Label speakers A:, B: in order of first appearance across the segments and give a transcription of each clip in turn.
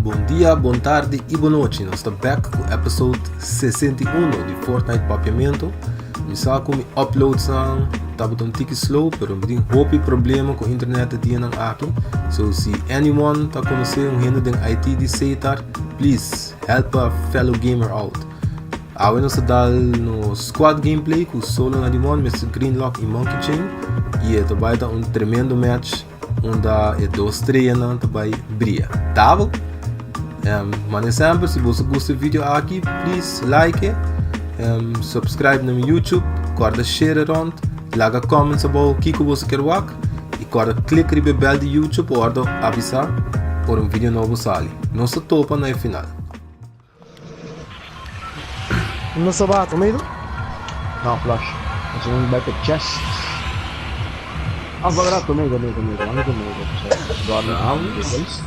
A: Bon dia, bon tardi y bon nochi. Nos ta back cu episode 61 di Fortnite Papiamento. Mi sa cu mi uploads nan tabata un tiki slow, pero mi tin hopi problema cu internet e dianan aki. So si anyone ta conoce un hende den IT di Setar, please help a fellow gamer out. Awe nos ta dal nos squad gameplay cu solo na Dimon, Mr. Greenlock y Monkey Chain. Y e ta bai ta un tremendo match unda e dos streanan ta bai bria. Tabo? Um, mane semper, si boso gusta e video aki, please like it, subscribe na mi YouTube, korda share rond, laga comments about kiko boso kier wak, y korda click riba e bell di YouTube pa wordo avisa ora un video nobo sali. Nos ta topa na e final.
B: No sa bato, medo?
C: No, flash. Nos a bai pa chest. Ah, va rato, medo, medo, medo. Anda con medo. Dorme.
A: Vamos.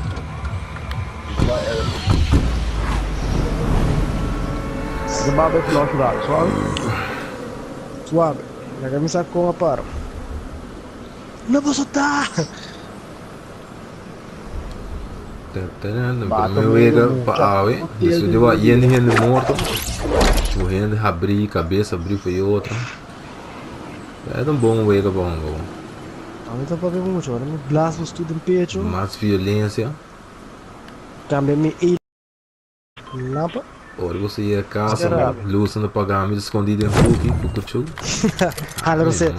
C: De baba flash rato, suave.
B: Suave. La camisa con aparo. No posso ta!
A: Prome wega pa awe, despues di wak yen di hende morto, ku hende habrí, kabes habrí for e otro. E ta un bon wega pa hunga bo.
B: Ami ta papia mucho, ora mi blas bo stu den pecho.
A: Mas violencia.
B: Cambia mi e lampa.
A: Ora bo sa yega casa, luz nan ta paga, mi ta scondi den hoeki ku cuchú.
B: Hala rosé.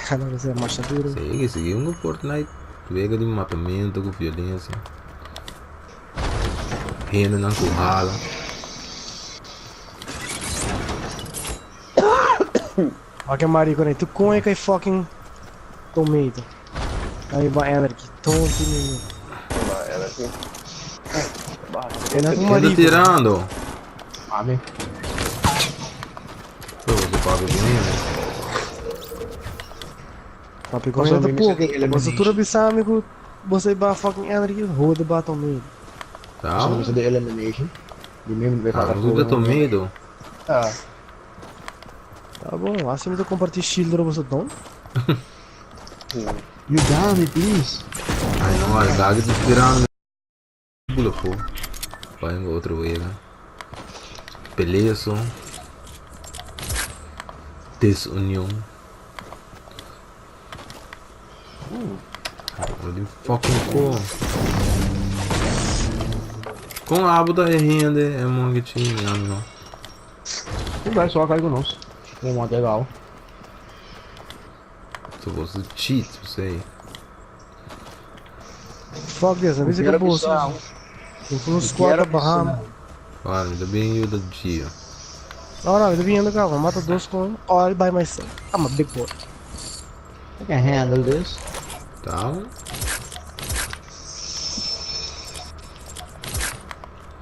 B: Hala rosé masha duro.
A: Sigui, sigui un Fortnite wega di matamento ku violencia. Hendenan ku hala.
B: Wak e marico nei, tu con e kai fucking tomato. Ai ba energy, tonto menino.
D: Ba energy. Ba,
B: E na
A: Ken ta
B: marico.
A: tirando?
C: Mami.
A: Pero você paga com ele.
B: Papi con e ta poco. Você tudo bisami ku você ba fucking energy, hode ba tomato.
A: Tá?
C: Você de elimination. Di mi mi
A: Ah, você ta tomato.
C: Ah.
B: Tá bom, assim me compartilhar shield ro você don.
C: You down me, please.
A: Ai no, al gagi ta tirando. Bula po. Vai un otro wega. Peleso. Desunion. What the fucking cool. Con abo ta e hende e monge chini ano no.
C: Não vai só cai conosco. Vamos até gal.
A: Se você cheat, você.
B: Fuck this, não bisa que bolsa. Tem um squad da Bahama.
A: Vale, me bem ajuda Gio.
B: Não, não, eu vim cá, mata dois com all by myself. I'm a big boy.
C: I can handle this.
A: Tá.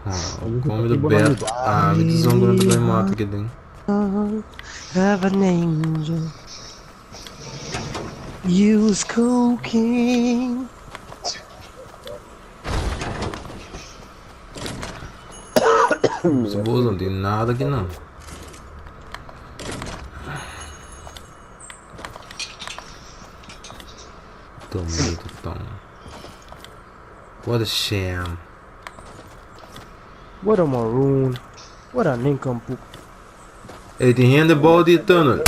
A: Ah, come do Beto. Ah, me desongando bem mata aqui dentro.
B: Have an angel. Use cocaine.
A: Suppose não tem nada aqui não. Tomato tom. What a shame.
B: What a maroon. What a nincompoop.
A: Hey, tin hende bou di e tunnel.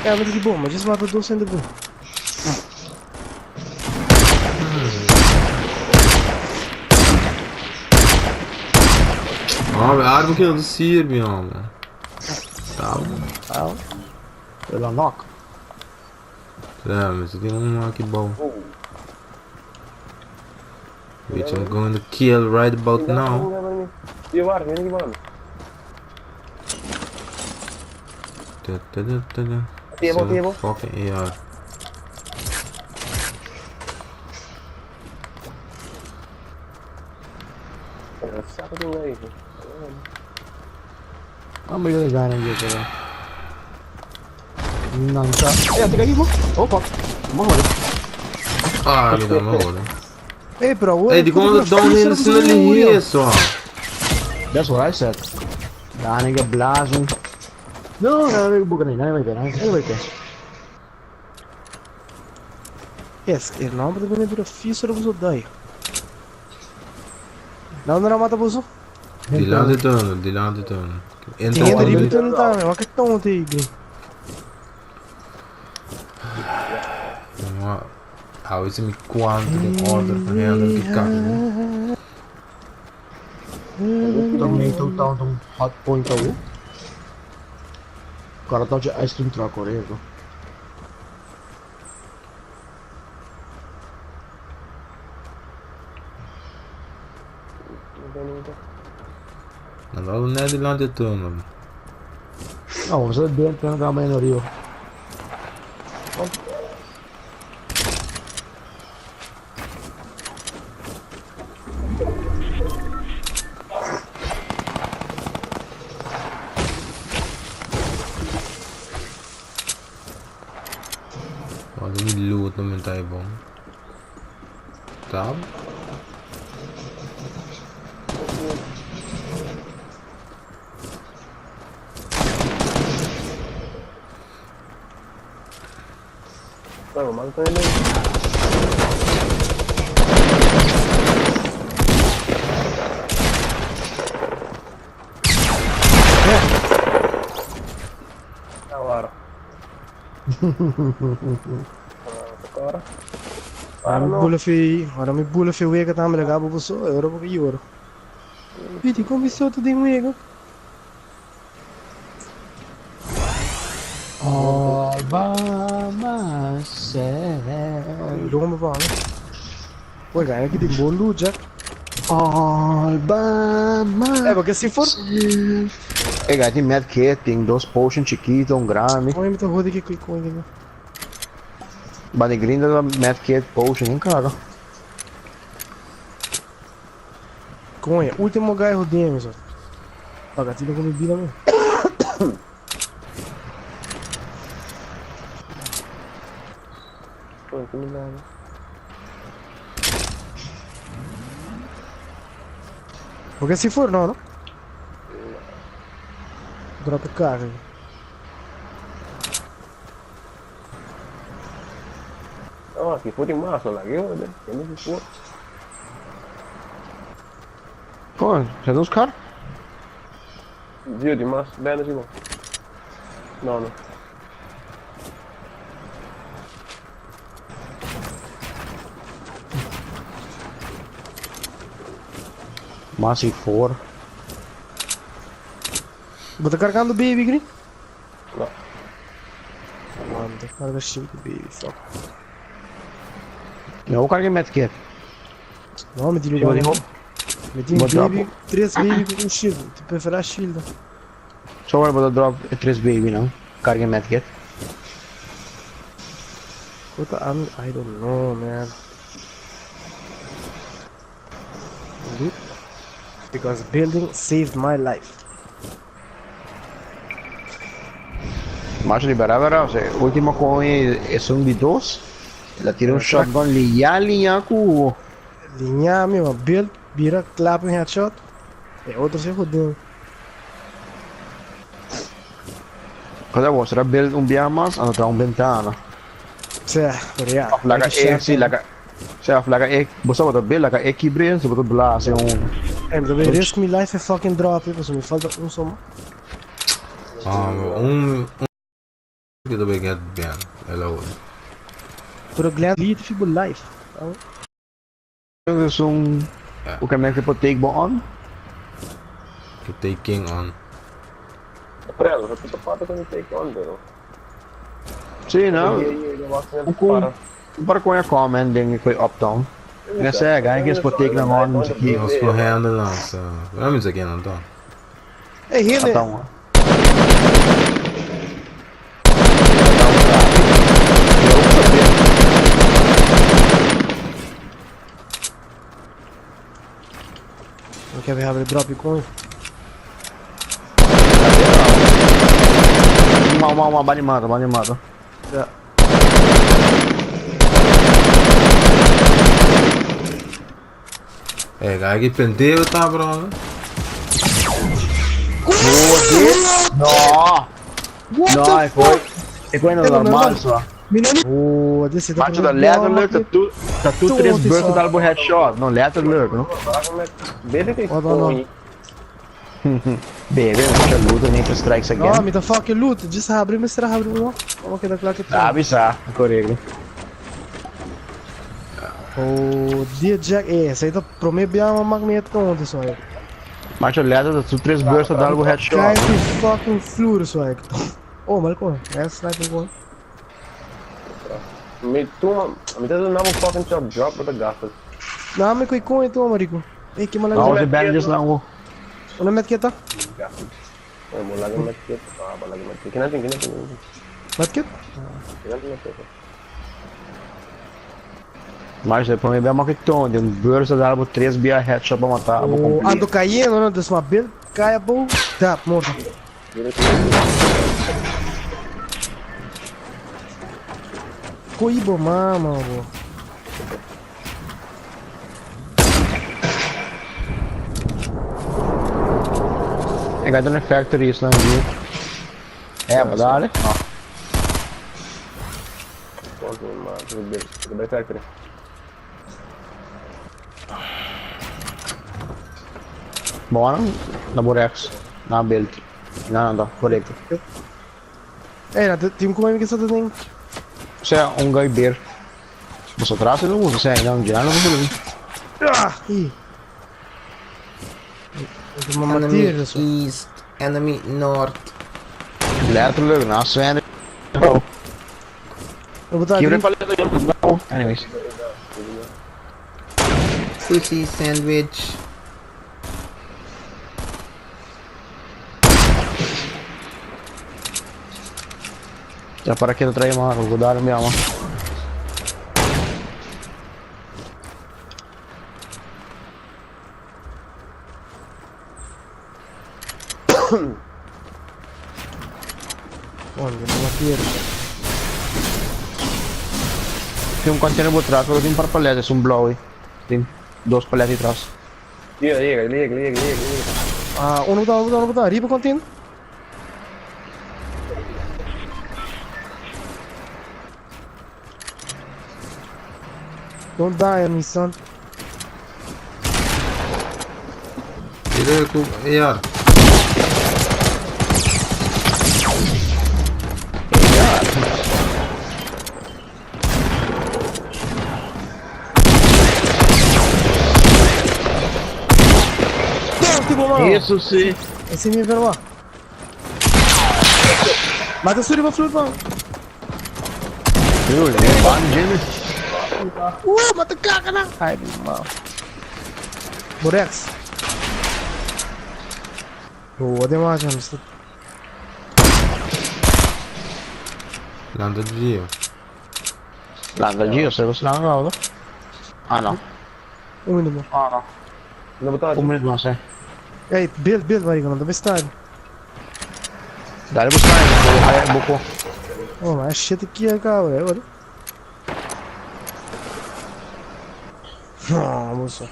B: É, mas que bom, mas isso mata dois sendo bom.
A: Homem, arma que não sirve, homem. Tá bom.
B: Ah,
C: Ela knock.
A: É, mas tem um aqui bom. Which I'm going to kill right about now.
D: Io guarda, vieni di mano.
A: Da, da, da, da, da.
D: Tievo,
A: So
D: tievo.
A: Fucking AR.
D: Saco di un
C: Ah, ma io le gane indietro. Non c'è. Eh, ti capisco? Oh fuck. Ma guarda.
A: Ah, mi dá uma hora.
B: Ei, bro,
A: Hey, die komen er down in de snelle hier zo.
C: That's what I said. Daar ik blazen. No, no, no, buca nee, nee, nee, nee, nee, nee.
B: Es, e nomber ta bini bira fiso ora boso dai. Na unda nan mata boso?
A: Dilanti tunnel, dilanti tunnel.
B: Tin hende riba tunnel tambe, wak e tonto ei bin.
A: Awe si mi cuanto den order pa handle ki kaki.
C: Tomato town un hot point awo. Kora tochi ice cream truck ora.
A: Nan ta net dilanti e tunnel.
C: No, we zitten dentro en dan gaan we naar Rio.
A: Wak mi loot no men ta bon. Tab.
D: Bueno, man, estoy en Awor. Ora.
B: Ora mi bula fi, ora mi bula fi wega tambe laga bo boso, e ora bo ke yora. Piti, kon mi soto den wega?
C: All by myself.
B: Lomba pa mi. Oiga, aki tin bon lucha.
C: All by myself.
B: Eh, porque si for.
C: E gai tin med kit, tin dos potion chikito, un grandi.
B: Oye, mi ta jode ki ki coin tin.
C: Ba di grinda da med kit, potion, in caga.
B: Coin, ultimo guy jodien mi so. Paga tino con mi vida mi.
D: Coin, que milagro.
B: Porque si for no, no? Drop e carro.
D: No, aki for tin mas, no laga e hoor. Kende si for?
C: Kon, zijn ons kar?
D: Gio tin mas bandage igual. No, no.
C: Mas si for.
B: Bo ta cargando baby, Green?
D: No.
B: Man, ta carga 5 baby, fuck.
C: No, carga medkit.
B: No, mi tin
C: Bo
B: lugar.
C: di hop.
B: Mi tin
C: Bo drop.
B: baby, 3 baby cu un shield. Ti prefera shield.
C: So waar bo drop e 3 baby no. Carga medkit.
B: What the, I'm, I don't know, man. Loot. Because building saved my life.
C: Mas libera vera, o sea, último coin es un di dos. La tira un shotgun liña liña cu.
B: Liña mi ma build, bira, klap un headshot. E otro se jodió.
C: Cosa vos era build un biaha mas, ando tra un bentana.
B: Sea, pero ya.
C: Of laga e, si laga. Sea, of laga e, bo sa bota build, laga e kibre, so bota blase un.
B: Hey, maar dan risk mi life e fucking drop, pasobra mi falta un soma.
A: Ah, un un que ta get ben. Hello.
B: Pero Glenn lead fi bo life.
C: Dus un
A: Ja.
C: Hoe kan men por take bo on?
A: Ke take king on.
D: Prelo, dat is aparte con take on, pero.
C: Sí, no? Un ku un par con comment den koi uptown. Nga sa ga ke por take lang on sa ki.
A: Nos por handle lang sa. Pero mi sa ken anto.
B: Hey, hende.
C: Uptown.
B: Não quer ver abrir drop com?
C: Ma ma ma bani mata, bani mata.
B: Ja.
A: Eh, ga ki pendeo ta bro.
C: No.
B: What
C: No,
B: the
C: e poi e poi non
B: Eh,
C: normal
B: normal.
C: so.
B: Mi no ni. Oh, disi ta
C: Macho ta letterlijk ta tu ta tu tres burst ta dal bo headshot. No letterlijk, no.
D: Bebe que
B: Wat dan dan?
C: Bebe, mucha loot en strikes
B: No,
C: again.
B: mi ta fucking loot. Just habri, mi stra habri uno. Vamos queda klaar que
C: Sabi sa, correcto.
B: Oh, dia Jack, eh, sei ta prome biama mak mi het konto so.
C: Macho letterlijk ta tu tres burst ta dal bo headshot.
B: Kijk die fucking vloer so. Oh, maar kom. Hij sniper gewoon.
D: Mi tu, mi ta dando un fucking chop drop with the gaffes.
B: Nou, mi koi kon ito, marico. Eh, que
C: No,
B: malaga.
C: de bandages lang mo.
B: Una met kita?
D: Gaffes. Oh, mo lagi medkit. Ah, ba lagi medkit. Kinatin, kinatin.
B: Met kit?
D: Kinatin medkit.
C: Macho, para mim é uma questão de um burst ta dal bo tres bia headshot pa matar bo
B: Oh,
C: completo.
B: ando cayendo, no, dus maar build kaya bo. Tap, morto. Coibo mama, bo.
C: Ik ga een factory is lang hier. Ja, maar daar hè.
D: Quanto ma, bebe factory.
C: Bom, na rechts. Na beeld. Na na, correcto.
B: Eh, nou, team kom even dat ding.
C: Sea, un guy beer. Você atrás não usa, sei, não, já não vou.
B: Ah, ih. Ik moet maar
A: Enemy
B: teren zo.
A: east, enemy north.
C: Letterlijk, na Sven. Oh,
B: We moeten
C: hier
B: daar
C: Anyways.
A: Sushi sandwich.
C: Ja, para que trae más, dar mi ama.
B: Oh, ik moet maar teren.
C: Tem um container por trás, pero tem para paletas, um blauw. Tem dois paletas atrás.
D: Llega, llega, llega, llega, llega.
B: Ah, uno botar, uno botar, uno botar. Riba contigo. Don't die on me, son.
A: Mira ku AR.
B: Damn, tipo, mano.
C: Isso sim.
B: Esse me verwa. Mata suri ba flur mano.
C: Viu, é Jimmy.
B: Mata caca na. Ai, mano. Borex. Oh, demais, mano.
A: Landa Gio.
C: Landa Gio, se você não não. Ah, não.
B: Um minuto.
C: Ah, não.
D: No botar.
C: Um minuto mais, é.
B: Ei, build, build, marico, não deve estar.
C: Dá-lhe buscar, vou vou
B: Oh, mas shit aqui é cara, olha. Ah, moço.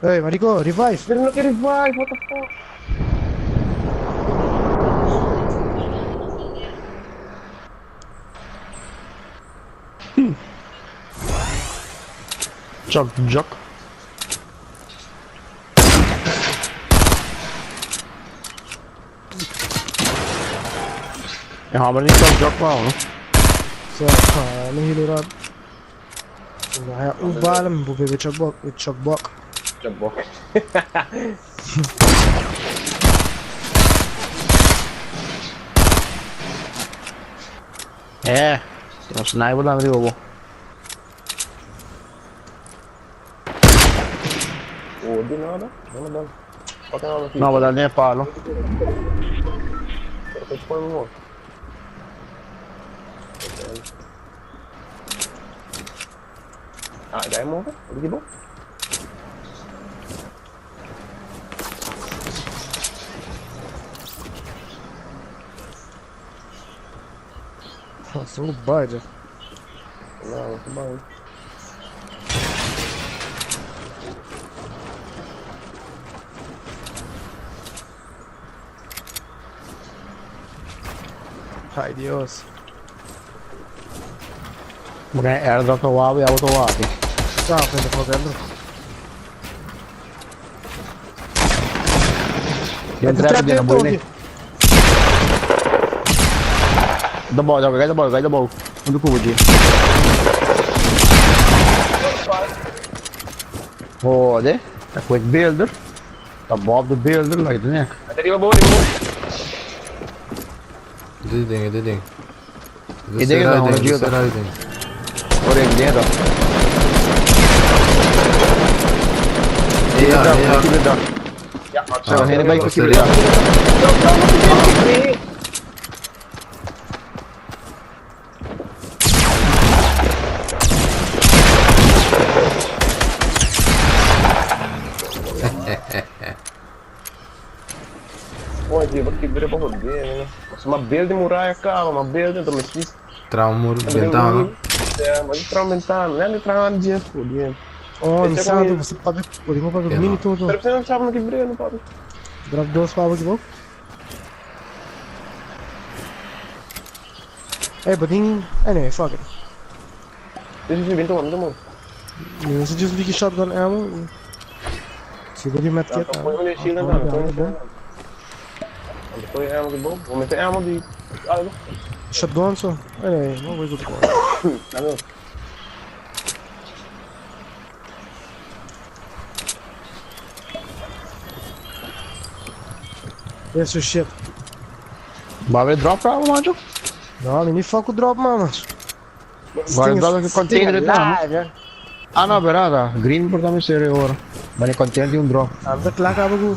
B: Ei, marico, revive.
D: Pero no quiere revive, what the fuck?
C: Jog, jog. Ja, maar niet zo'n jog wel, hoor.
B: Zo, ah, nu jullie dat. Ja, oefbalen, boe, chokbok, chokbok.
D: Chokbok.
C: É, tem um sniper lá, meu
D: Oh, di nada. Não dá. Qualquer nada aqui.
C: Não, vou dar nem palo.
D: Pero te pongo. Ah, dai mo? Di ba?
B: Nossa, um bad.
D: Não, muito bom.
B: Ay Dios.
C: Bo gana airdrop ta wabi, abo ta wabi.
B: Sa, frente for airdrop.
C: Yung trap din, boy ni. The ball, the ball, the ball. Onde cubo de? Jode, ta quick builder. Ta Bob the Builder, like the nek.
D: Arriba boven, arriba boven.
A: Dit ding, dit ding.
C: Ik denk dat het
A: Dit
C: een
A: ding.
C: Ora, ik denk dat.
A: Ja, ja.
D: Ja,
C: Zo, heen bij
A: was
C: de
A: er,
C: dak.
D: Pô, die wat ik weer op het Maar beeld muraya cava, maar beeld dan met iets.
A: Traumur, ventana.
D: Ja, maar die trauma ventana, né? Die trauma de foder.
B: Oh,
D: Esse é
B: santo,
D: comigo.
B: você pode podemos para
A: É,
B: mini
A: não.
B: todo.
D: Pero você não sabe no que brilha, não pode.
B: Drop dois para aqui, bom. Hey, but ding, anyway, fuck it.
D: Dit is weer toma, toma.
B: Não se diz que shotgun ammo. Sigo de med kit.
D: Põe o shield dan, põe o shield. Põe ammo de bom. Vou meter ammo de algo.
B: Shotgun so. Anyway, não vou jogar.
D: Não.
B: Esse shit.
C: Maar we drop problem, macho?
B: Não, nem foco drop, mano.
C: Waar drop een container het nou? Ah, no, verada. Green por también serio ora. Maar een container die un drop.
B: Anda klaar, abagu.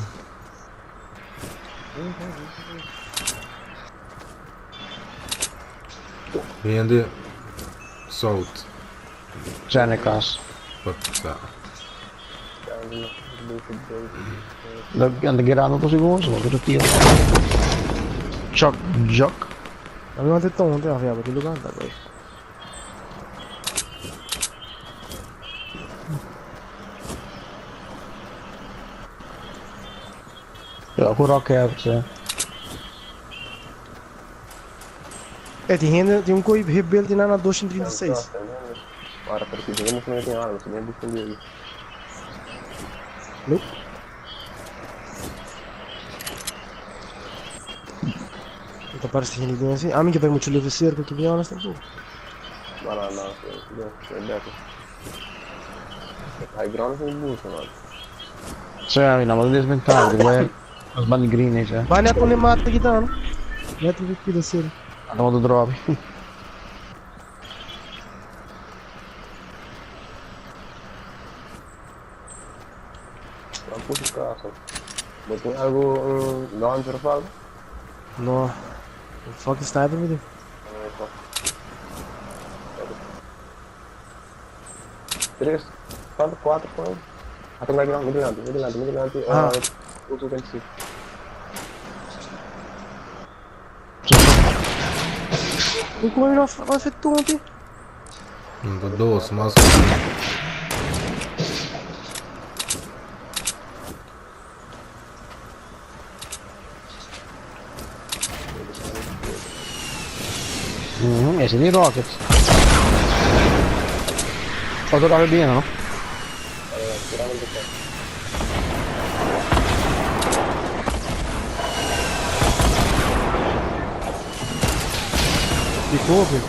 A: Rende. Salt.
C: Zijn er kas.
A: Wat ja.
C: Dat en de grano to seguro, zo dat tiro. Chok, jok.
B: A mim ontem tão ontem, avia, aquele lugar tá agora.
C: Ja, goed rock hè.
B: É, tem renda, tem um coi rebuild na 236.
D: Ora, porque digamos que não tem arma, você nem busca ali.
B: Nope. Então parece que ninguém assim. A mim que pega muito livre cerco, to be honest, um pouco.
D: Não, não, não, não, High ground is busca, mano.
C: Cioè, no, ma desventaggio, guarda. Sbagli green, cioè.
B: Vai net onde mata aqui tá, não? Net aqui da série.
C: Andiamo do drop.
D: Não puxa casa. Mas tem algo um launcher of algo?
B: No. Fucking sniper me deu.
D: Três, quatro, quatro, quatro. Ah, tem mais muito grande, muito grande, muito grande.
B: Ah.
D: Outro 25.
B: O como não vai ser tonto.
A: Dos, mas.
C: Ese di rocket. Otro rocket bene, no?
B: Ficou, viu?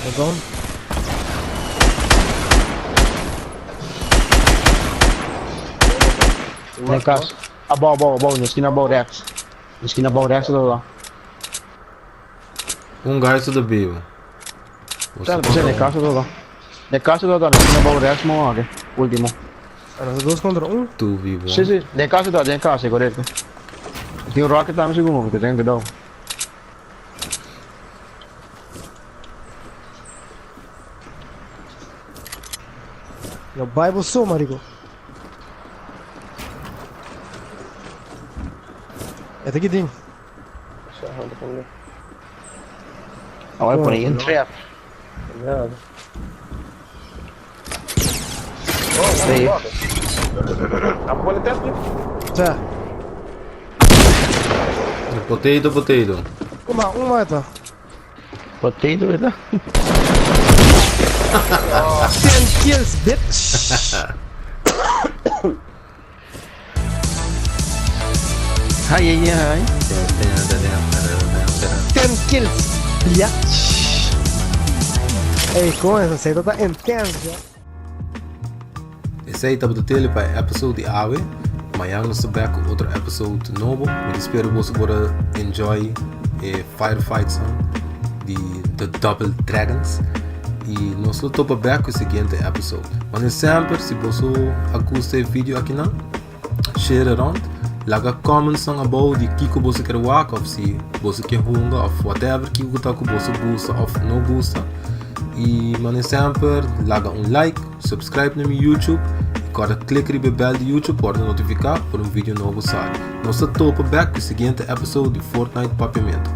B: Perdão.
C: Nel caso. A bow, bow, bow, na esquina bow Rex. Na esquina bow Rex lá.
A: Um gás do vivo.
C: Sì, nel caso lá. Nel caso lá, na esquina bow Rex, ma anche. Ultimo.
B: Era dois contra um?
A: Tu vivo.
C: Sì, sì, nel caso da, nel caso, corretto. Tem um rocket também segundo, porque tem que dar.
B: No Bible sou, marico. É daqui dentro.
C: Agora põe um trap.
D: Ja.
C: Sì.
D: A pone test?
B: Tá.
A: Potato, potato.
B: Uma, un mata.
C: Potato e ta?
B: 10 kills, bitch.
C: Ai, ai, ai.
B: 10 kills, bitch. Ey, con esa seta ta intense, ja.
A: Esey tabata tele pa e episode di awe. Mañan nos ta bek ku otro episode nobo. Mi ta spera boso por a enjoy e firefights di The Double Dragons. I nos lo topa bek ku e siguiente episode. Manera semper, si boso a gusta e video akinan, share around. Laga comments nan abou di kiko boso ker wak of si boso ke hunga of whatever kiko ta ku boso gusta of no gusta. I manera semper, laga un like, subscribe na mi YouTube i kòrda klik riba e bèl di YouTube pa wòrdu notifiká ora un video nobo sali. Nos ta topa bèk ku e siguiente episode di Fortnite Papiamentu.